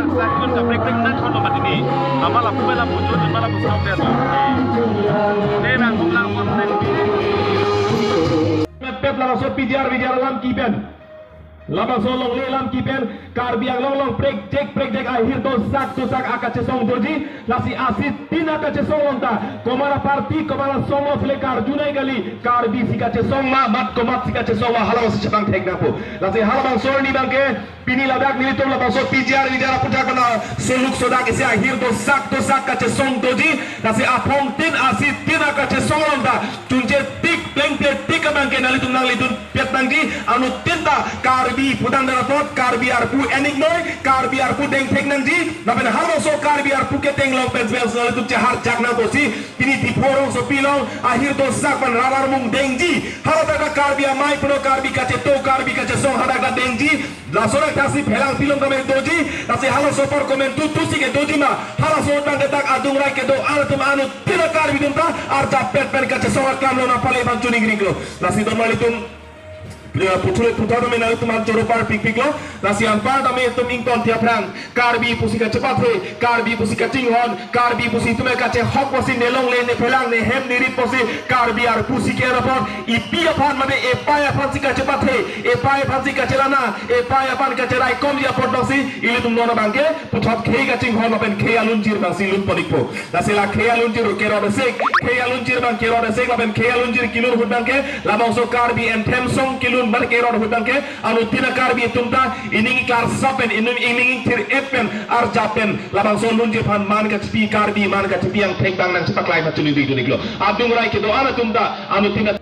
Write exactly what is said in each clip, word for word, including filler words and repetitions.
Sakun kaprek prek nang kono matini. Amala pumela pujo di mala pusau dia tu. Dia nang kumlang pon nang. Pet labangso P G R V G R alam kipen. Labangso longle alam kipen Karbi Anglong along prekjek prekjek ahir dosak dosak akachesong doji, lasi asit tin akachesong along ta komat aparty komat asong lo pule karjunai kali, Karbi si kachesong ma mat komat si kachesong ma halabangso chepangthek nangpo. Lasi halabangso arni abangke pini ladak nelitum labangso P G R V G R aputhak mana soluk sodak isi ahir dosak dosak kachesong doji, lasi aphong tin asit tin akachesong along ta chunche tik plengple tik abangke nanglitum nanglitum pet nangji, anuttin ta Karbi pudang darapot, Karbi arpu enik noi, Karbi arpu dengthek nangji, lapen halabangso Karbi arpu keteng along pen sibel sibel tum cheharjak nangpo si, pini Diphu rongsopi along ahir dosak pen rarar mung dengji, haladak ta Karbi amei puno Karbi kacheto, Karbi kachesong hadak ta dengji, laso rak thaksi phelang pilong kame doji, lasi halaso apor komentu tusi ke doji ma, halaso utang ketak adung rai kedo-an atum anuttin ta Karbi atum ta arjapet pen kachesong akam lo nangpale bang chuning ringlo, lasi don malitum Puthu puthu tame nanglitum an choro parpikpiklo, lasi anpar tame itum ington thi aphrang, Karbi pusi kachepathe, Karbi pusi kachinghon, Karbi pusi itum kachehok pusi ne longle ne phelang ne hem ne rit pusi, Karbi arpu si ke apot, epi aphan mane epei aphan si kachepathe, epei aphan si kachelana, epei aphan kacheraikomji apot bangsi, ilitum non abangke, puthot khei kachinghon lapen khei alunjir bangsi lun ponikpo. Lasi la khei alunjir kerot esek, khei alunjir abang kerot esek, lapen khei alunjir kelun ahut abangke, labangso Karbi Anthem song kelun abang kerot ahut abangke, anuttin ta Karbi atum ta, ining iklarsap pen, ining, ining ingthir-et pen, arjap pen, labangso alunjir aphan man kachepi, Karbi man kachepi angthek abang nangchepaklai ma chuning ringdun iklo. Adung rai kedo-an atum ta, anuttin ta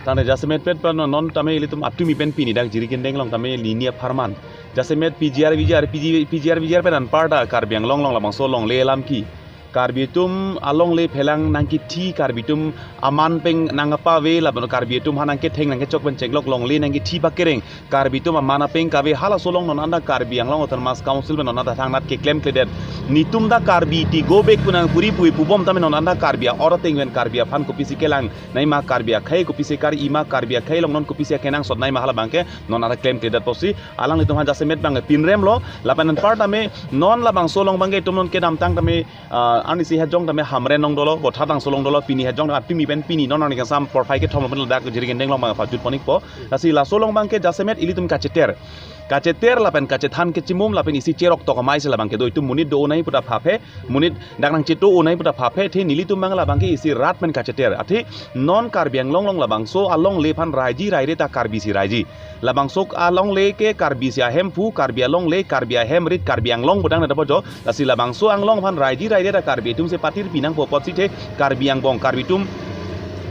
Tangte jasemet pet pen non tame ilitum atumi pen pini dak Jirikindeng along tame lini apharman. Jasemet P G R V G R, P G, P G R V G R pen anparta Karbi Anglong along labangso longle alam ke. Karbi atum alongle phelang nangkethi, Karbi atum aman pen nangkapave, lapen Karbi atum aphan nangketheng nangkechok pen chenglok longle nangkethi pakereng. Karbi atum aman apeng kave halaso along non anta Karbi Anglong Autonomous Council pen non anta thangnat keklemkledet. Netum ta Karbi ti go back pu nangpuri pu pubom tame non anta Karbi a-or ateng pen Karbi aphan kopisi kelang. Nai ma Karbi akhei kopisi kar-i ma Karbi akhei along non kopisi akenangsot nai ma hala abangke non anta klemkledet pusi alanglitum aphan jasemet abangke pinrem lo. Lapen anpar tame non labangso along abangke itum non kedamtang tame, ah, arnisi hejong tame Hamren along dolo, Bothatvangso along dolo, pini hejong atumi pen pini non arni kangsam porphai kethom pen ladak Jirikindeng along abang pajut ponikpo. Lasi laso along abangke jasemet ilitum kacheter. Kacheter lapen kachethan kechimum lapen isi cherok tok amei si labangke do itum monit do-o nai puta phaphe, monit dak nangcheto-o nai puta phaphe, athe nelitum abang labangke isi rat pen kacheter. Athe non Karbi Anglong along labangso alongle aphan raiji raire ta Karbi si raiji. Labangso alongle ke Karbi si ahemphu, Karbi alongle, Karbi ahemrit, Karbi Anglong pudang neta bojo. Lasi labangso Anglong aphan raiji raire ta Karbi atum si patirpi nangpo apotsi athe Karbi angbong, Karbi atum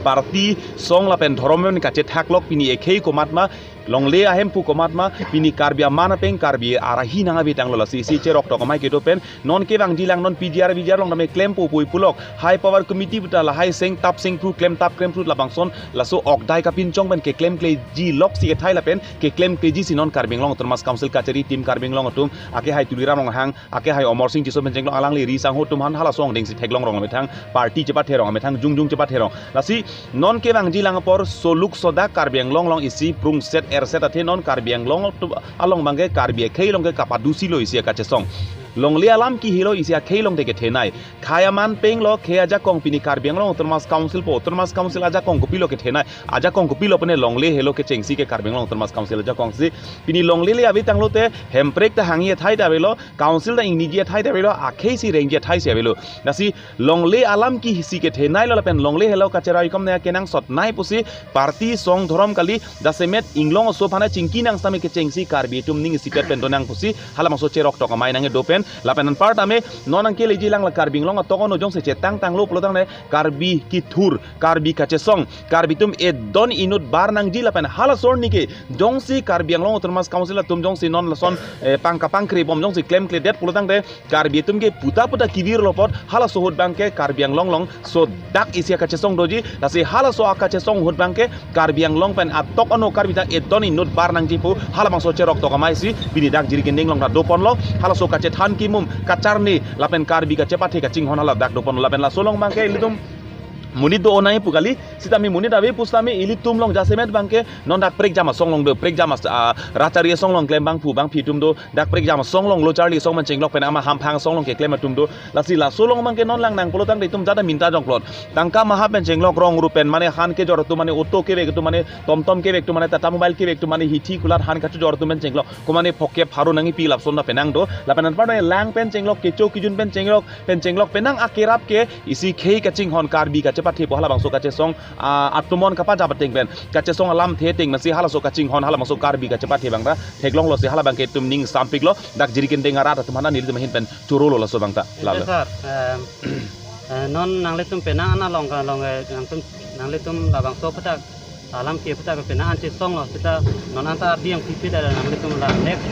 party, song lapen dhorom pen kachethak lok pini ekhei komat ma, longle ahemphu komat ma, pini Karbi aman apeng Karbi arahi nangave tanglo, lasi isi cherok tok amei kedo pen non kevangjilang non P G R V G R along tame klempo pu pulok High Power Committee puta lahai seng tap seng phru klem tap klem phru labangson laso ok dai kapinchong pen keklemkleji lok si kethai lapen keklemkleji si non Karbi Anglong Autonomous Council kachari team Karbi Anglong atum, ake hai Tuliram Ronghang, ake hai Amarsing Tisso pen chenglok alangli ri sangho atum aphan halaso angdeng si theklong rong methang, party chepathe rong methang, jongjong chepathe rong. Lasi non kevangjilang apor soluk sodak Karbi Anglong along isi prungset Erset athe non Karbi Anglong tu along abangke Karbi akhei along ke kapadusi lo isi akachesong. Longle alam kehelo isi akhei along te kethenei. Khei aman peng lo khei ajakong pini Karbi Anglong Autonomous Council pu Autonomous Council ajakong kopilo kethenei. Ajakong kopilo pene longle helo kechengsi ke Karbi Anglong Autonomous Council ajakong si. Pini longle le ave tanglo te Hemprek ta hanghe athai ta avelo, Council ta ingniji athai ta avelo, akhei si rengji athai si avelo. Lasi longle alam kehesi kethenei lo lapen longle helo kacherai komne kenangsotnei pusi party song dhorom kali jasemet inglong oso aphan chingki nang sitame kechengsi Karbi atum ning isipet pen donang pusi halabangso cherok tok amei nangkedo pen lapen anparta me non nangkeleji lang la Karbi Anglong atok ono jongsi chetang tanglo pulo tangte Karbi kethur, Karbi kachesong, Karbi atum edon inut bar nangji lapen halaso arni ke jongsi Karbi Anglong Autonomous Council atum jongsi non lason eh, pangkapangkre bom jongsi klemkledet pulo tangte Karbi atum ke puta puta kevir lo apot halaso ahut abangke Karbi Anglong along sodak isi akachesong doji, lasi halaso akachesong ahut abangke Karbi Anglong pen atok ano Karbi ta edon inut bar nangji pu halabangso cherok tok amei si pini dak Jirikinding along ta doponlo, halaso kachethan kimum kacharni lapen Karbi kachepathe kachinghon hala dak doponlo lapen laso along abangke ilitum monit do-onei pu kali, sitame monit ave pusitame ilitum along jasemet abangke non dak prekjam asong along do, prekjam as-, ah, rachari asong along klem abang pu abang phitum do, dak prekjam asong along lo charli asong pen chenglok pen ama hamphang asong along keklem atum do, lasi laso along abangke non lang nang pulo tangte itum jada minta jongklot. Tangka maha pen chenglok rong rup pen mane han kejor atum mane auto kevek atum mane tomtom kevek atum mane Tata Mobile kevek atum mane hithi kulat han kachojor atum pen chenglok. Komane phokep haru nangkepi lapuson ta penang do. Lapen anparta lang pen chenglok kecho kejun pen chenglok pen chenglok penang akerap ke isi khei kachinghon Karbi kachepathe pu halabangso kachesong, ah, atumon kapajap ateng pen kachesong alamthe ateng masi halaso kachinghon halabangso Karbi kachepathe abang ta theklonglo si hala abangke itum ning sampiklo dak Jirikinding arat atum aphan nelitum ahin pen chorolo laso abang ta. Lalo. Sir, em, eh, non nanglitum penang ana long ka long, eh, nangtum nanglitum labangso aphuthak alam ke aphuthak penang an chesonglo seta non anta abang pipi da nanglitum la next,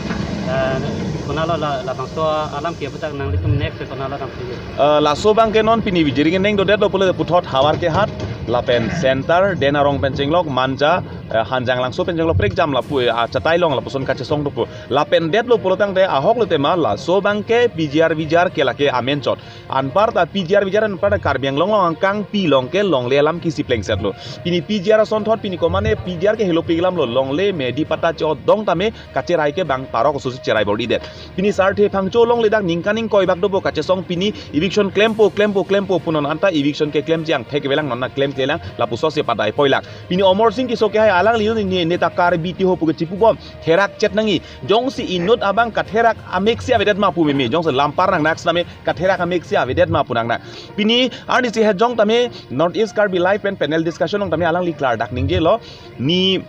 eh, konatlo la labangso alam ke aphuthak nanglitum next konatlo dam pipi. Eh, laso abangke non pini Jirikinding dodetlo pulo puthot Howraghat lapen Center, Den Arong pen chenglok, Manja, eh, Hanjanglangso pen chenglok prekjam lapu, eh, achatai along lapuson kachesong dopo. Lapen detlo pulo tangte ahok lo tema laso abangke P G R V G R ke lake amen chot. Anparta P G R V G R anparta Karbi Anglong along angkangpi along ke longle alam kehesi plengsetlo. Pini P G R asonthot pini komane P G R ke helopik alamlo longle medi patta chodong tame kacherai ke bang parok oso si cherai bor-idet. Pini Sarthe Phangcho along le dak ningkan ingkoi bak dopo kachesong pini eviction klempo klempo klempo pu non anta eviction keklemji angthek avelang non na klemklelang lapuson si padai poilak. Pini Amarsing Tisso kehai alangli ne neta Karbi tiho pu kechipu bom therak chet nangji. Jongsi inut abang katherak amek si avedet ma pu meme jongsi lampar nangnak sitame katherak amek si avedet ma pu nangnak. Pini arni si hejong tame North East Karbi Live pen panel discussion along tame alangli klardak ningjelo ni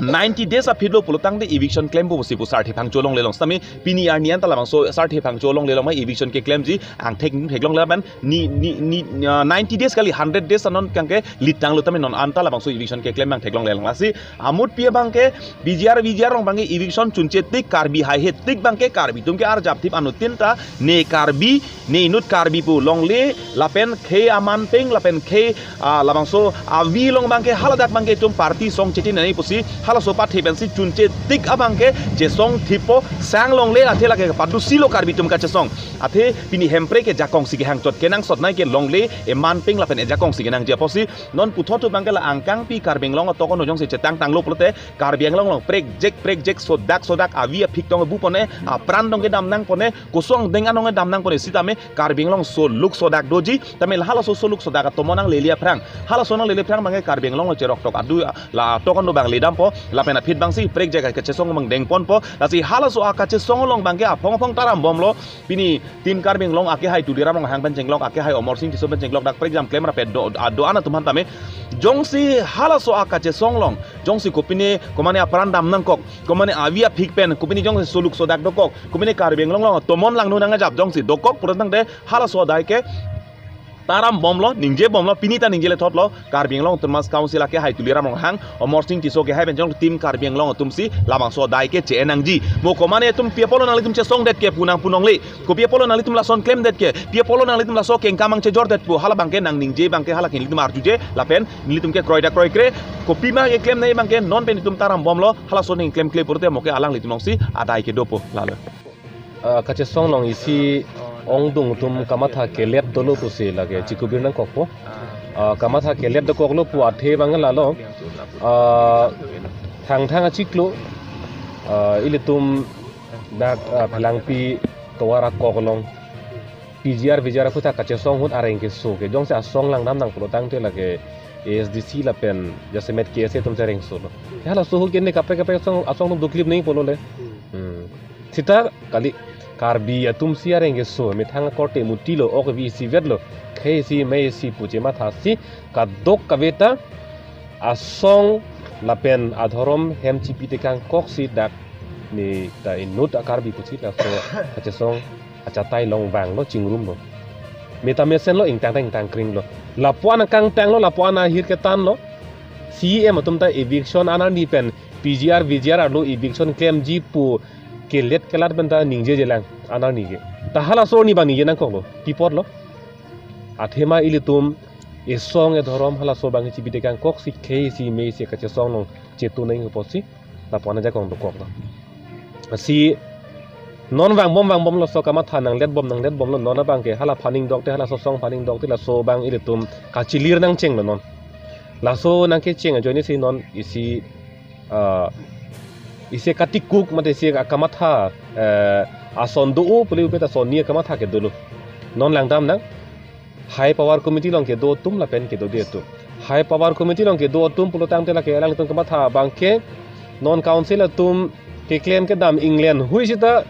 ninety days aphi lo pulo tangte eviction klempo pusi pu Sarthe Phangcho along le along sitame pini arni anta labangso Sarthe Phangcho along le along ma eviction keklemji angthek theklong lapen ni ni ni, ah, ninety days kali hundred days anon kangke litang lo tame non anta labangso eviction keklem abang theklong le along lasi amut pi abangke P G R V G R along abangke eviction chunche tik Karbi haihe tik abangke Karbi atum ke arjap thip anuttin ta ne Karbi ne inut Karbi pu longle lapen khei aman peng lapen khei, ah, labangso avi along abangke haladak abangke itum party song cheti nani pusi halaso pathe pensi chunche tik abangke chesong thippo sang longle athe lake padusi lo Karbi atum kachesong. Athe pini Hemprek ejakong si kehang chot kenangsotnei ke longle eman peng lapen ejakong si kenangji apotsi non puthot abangke la angkangpi Karbi Anglong atok ono jongsi chetang tanglo pulote Karbi Anglong along prekjek prekjek sodak sodak avi aphik tong bupone apran tong kedam nangpone kosong deng anong kedam nangpone sitame Karbi Anglong soluk sodak doji tame la halaso soluk sodak atomon nanglele aphrang halaso nanglele aphrang abangke Karbi Anglong along cherok tok adu la tokon do abang ledampo lapen aphi abangsi prekjek kachesong abang dengponpo lasi halaso akachesong along abangke aphong aphong taram bomlo pini Team Karbi Anglong akehai Tuliram Ronghang pen chenglok akehai Amarsing Tisso pen chenglok dak prekjam klem rapet do ado ana atum aphan tame jongsi halaso akachesong along jongsi kopine komane apran dam nangkok komane avi aphik pen kopine jongsi soluk sodak dokok kopine Karbi Anglong along tomon langno nangkejap jongsi dokok pulo tangte halaso adai ke taram bomlo ningje bomlo pini ta ningje lethotlo Karbi Anglong Autonomous Council akehai Tuliram Ronghang Amarsing Tisso kehai pen chenglok Team Karbi Anglong atumsi labangso adai ke che-en nangji mo komane atum pi apotlo nanglitum chesongdet ke pu nang pu nongle kopi apotlo nanglitum lason klemdet ke pi apotlo nanglitum laso kengkam ang chejordet pu hala abangke nang ningje abangke hala ke nelitum arjuje lapen nelitum ke kroida kroikre kopi ma keklem nai abangke non pen itum taram bomlo halaso ning klemkle pulote mo ke alanglitum alongsi adai kedopo lalo. Ah, kachesong along isi ongdung atum kamatha kelet dolo pusi lake chikubir nangkokpo. Ah, kamatha kelet dokoklo pu athe abang lalo. Ah, Thangthang achiklo, ah, ilitum dak, ah, Phelangpi tovar akok along P G R, V G R aphuthak kachesong ahut areng keso ke jongsi asong langdam nang pulo tangte lake A S D C lapen jasemet K S A atum chereng solo. Ya laso ahut ke ne kaprek kaprek asong, asong atum doklip nangji pulo le. Hmm. Sita kali Karbi atum si areng keso, methang akorte mutilo, ok vi isivetlo, khei isi mei isi pu chemathasi, kadokave ta asong lapen adhorom hem chipi tekangkoksi dak ne ta inut a-Karbi pusi laso kachesong achatai along vanglo, chingrumlo. Meta mesenlo, ingtang ta ingtangkringlo. Lapu-an akangtanglo, lapu-an ahir ketanlo. C E M atum ta eviction anarni pen P G R, V G R arlo eviction klemji pu kelet kelat pen ta ningjeje lang anarni ke. Ta halaso arni abang ningje nangkoklo, pi apotlo. Athema ilitum esong edhorom halaso abang chipi tekangkoksi khei isi mei isi kachesong along chetu nangji apotsi lapu-an ajakong dokoklo. Lasi non vangbom vangbom laso kamatha nangletbom nangletbomlo, non abang ke hala aphan ingdok te, halaso asong aphan ingdok te, laso abang ilitum kachilir nangchenglo non. Laso nangkecheng ajoine si non isi, ah, isi katikuk mate isi akamatha, eh, ason do-o pule upe ta ason ni akamatha kedolo. Non langdam nang High Power Committee along kedo atum lapen kedode atum. High Power Committee along kedo atum pulo tangte lake alanglitum kamatha abang ke non council atum keklem kedam England hui sita,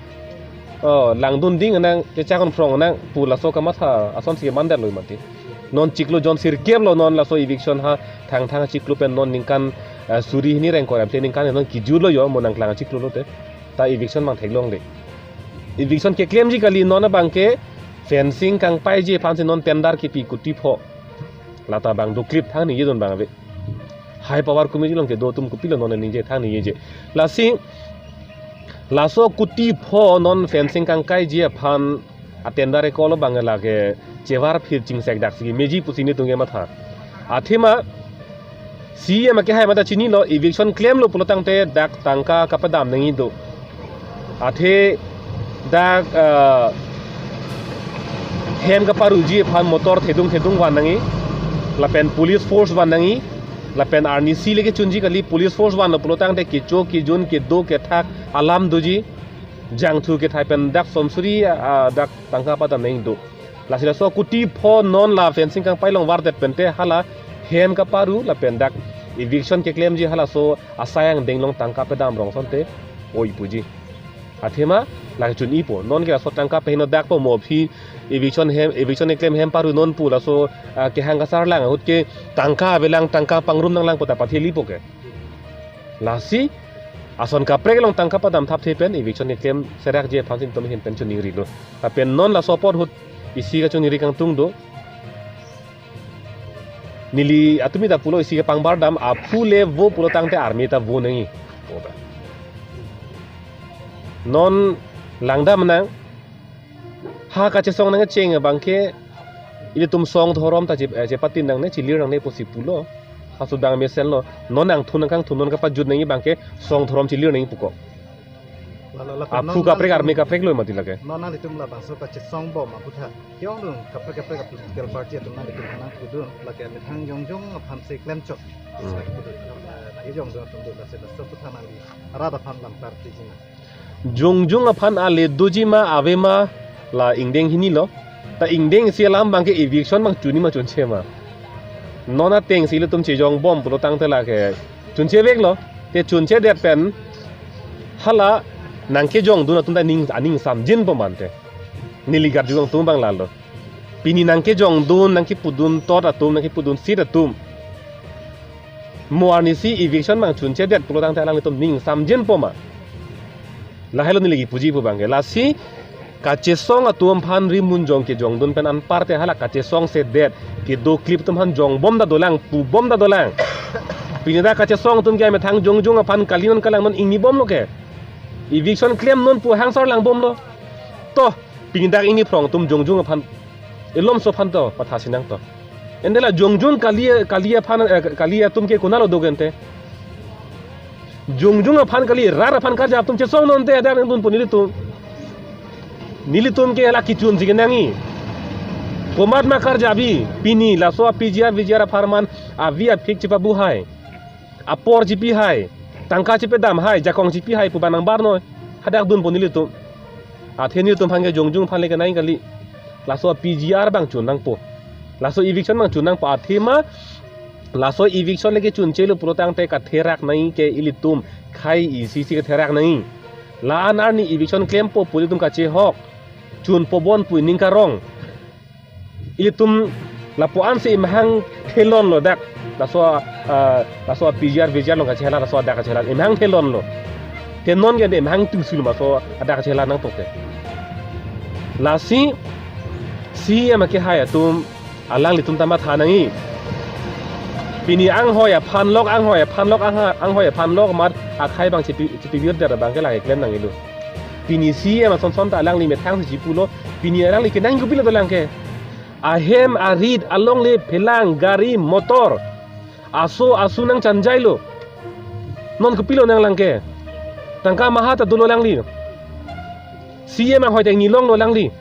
oh, langdun ding nang, kechak konphrong nang pu laso kamatha asonsi mandetlo mati. Non chiklo jon sirkep lo non laso eviction ha, Thangthang achiklo pen non ningkan, eh, suri hini rengkor amte ningkan non kijutlo yo, mo nangklang achiklo lote. Ta eviction abang theklongle. Eviction keklemji kali, non abang ke fencing kangpaiji aphansi non tender kepi kuti pho. Lata abang doklip thang ningjedun abang ave. High Power Committee along kedo atum kopilo non ningje thang ningjeje. Lasi laso kuti pho non fencing kangkaiji aphan a-tender ekolo abang lake chevar phir chingsek daksi meji pusi netum kematha. Athema C E M akehai mata chinilo, eviction klemlo pulo tangte dak tangka kapadam nangji do. Athe dak, ah, hem kaparuji aphan motor thedung thedung van nangji, lapen police force van nangji, lapen arnisi le kechunji kali, police force vanlo pulo tangte kecho kejun kedo kethak alam doji, jangthu kethai pen dak somsuri, ah, dak tangka padam nangji do. Lasi laso kuti pho non la fencing kangpai along vardet pente hala hem kaparu lapen dak eviction keklemji halaso asai angdeng along tangka padam rong asonte oi puji. Athema lake chun-ipo. Non ke laso tangka paheno dakpo, mo aphi eviction hem, eviction keklem hem paru non pu laso, ah, kehang kasarlang ahut ke tangka avelang, tangka pangrum nanglang pu ta pathelipo ke. Lasi ason kaprek along tangka padam thapthe pen eviction keklem serakji aphansi netum ahin pen chuningrilo. Lapen non laso apor ahut isi kachuningri kangtung do. Neli atumi ta pulo isi kepangbar dam, aphu le vo pulo tangte army ta vo nangji. Non langdam nang, ha kachesong nangcheng abang ke ilitum song dhorom ta che-, eh, chepatin nangne, chilir nangne pusi pulo. Halaso abang mesenlo. Non nangthun nangkangthun, non kapajut nangji abang ke song dhorom chilir nangji puko. Lalo lapen aphu non kaprek, nangtum army kaprek lo mati lake. Non nanglitum labangso kachesong bom aphuthak kejongdun kaprek kaprek a-political party atum nanglitum nangkudun lake methang jongjong aphansi klemchot. Hmm. Lake kudun, eh, nangkejongdun atum do lasi laso aphuthak nangli rat aphan lam klartiji nang. Jongjong aphan ale doji ma ave ma la ingdeng hinilo. Ta ingdeng isi alam abang ke eviction abang chuni ma chunche ma. Non atengsi ilitum chejong bom pulo tangte lake chuncheveklo. Te chunchedet pen hala nangkejongdun atum ta ning, aning samjinpo mante. Neli karju kangtung abang lalo. Pini nangkejongdun, nangkepudun tot atum, nangkepudun sit atum, mo arnisi eviction abang chunchedet pulo tangte alanglitum ning samjinpo ma. Lahelo neli kipuji pu abang ke. Lasi kachesong atum aphan rimunjong kejongdun pen anparte hala kachesongsedet kedo klip atum aphan jongbom ta dolang, pubom ta dolang. Pini dak kachesong atum ke amethang jongjong aphan kali non kalang non ingnibomlo ke. Eviction klem non pu hangsar langbomlo. To, pini dak ingni phrong atum jongjong aphan, elomso aphan to pathasi nang to. Ante la jongjong kali, kali aphan, eh, kali atum ke konatlo do gente. Jongjong aphan kali, rat aphan karjap atum chesong nonte, adak nangdunpo nelitum. Nelitum ke la kechunji kenangji. Komat ma karjapji, pini laso a-P G R, V G R apharman, avi aphik chepabu hai. Apor chipi hai. Tangka chepedam hai, jakong chepi hai pu abang nangbar noi. Hadak dunpo nelitum. Athe nelitum aphan ke jongjung aphan le kenai kali. Laso P G R abang chun nangpo. Laso eviction abang chun nangpo athema. Laso eviction le kechun chelo pulo tangte katherak nangji ke ilitum khei isi si katherak nangji. La-an arni eviction klempo pu ilitum kachehok. Chunpo bon pu ining karong. Ilitum lapu-an si imahang thelon lo dak. Laso, ah, laso P G R, V G R along kachelar, laso adak kachelar. Imahang thelon lo. Te non ke de imahang tung sulma so adak kachelar nangtok te. Lasi C E M akehai atum alanglitum ta matha nangji. Pini anghoi aphan lok, anghoi aphan lok, angha-, anghoi aphan lok amat akhei abang chipi, chipivir der abang ke lake klem nangji lo. Pini C E M asonson ta alangli methang si chipulo. Pini alangli kenang kopilo dolang ke. Ahem arit alongle phelang gari motor. Aso asu nangchanjai lo. Non kopilo nanglang ke. Tangka maha ta dolo alangli. C E M anghoi ta ingni longlo alangli.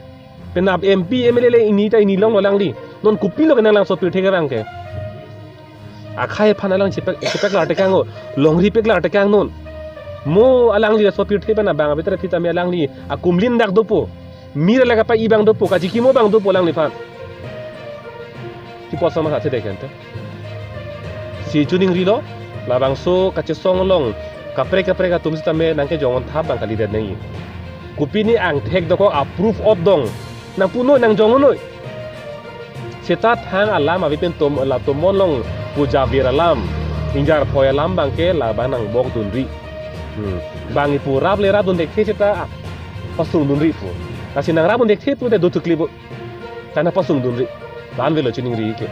Penap M P, M L A le ingni ta ingni longlo alangli. Non kopilo ke nanglang sopirthe kevang ke. Akhei aphan alang chepek, chepeklar tekang o. Longri peklar tekang non. Mo alangli sopirthe pen abang abetra thitame alangli akumlin dak dopo. Mir le kapa-i abang dopo, kachikimo abang dopo alangliphan. Chipo sama sa thede kente. Si chuningrilo, labangso kachesong along kaprek kaprek atum sitame nangkejong-on thap abang kalidet nangji. Kopine angthek dokok a-proof ot dong. Nangpu noi, nangjong noi. Seta thang alam ave pen tom, la tomon along pu javir alam, ingjar phoi alam abang ke labang nangbok dunri. Hmm. Bang ipu rap le rap dun thekthe seta, ah, pasung dunri pu. Lasi nangrap dun thekthe pu te dothukli bo. Tana pasung dunri. Tan velo chuningri ke.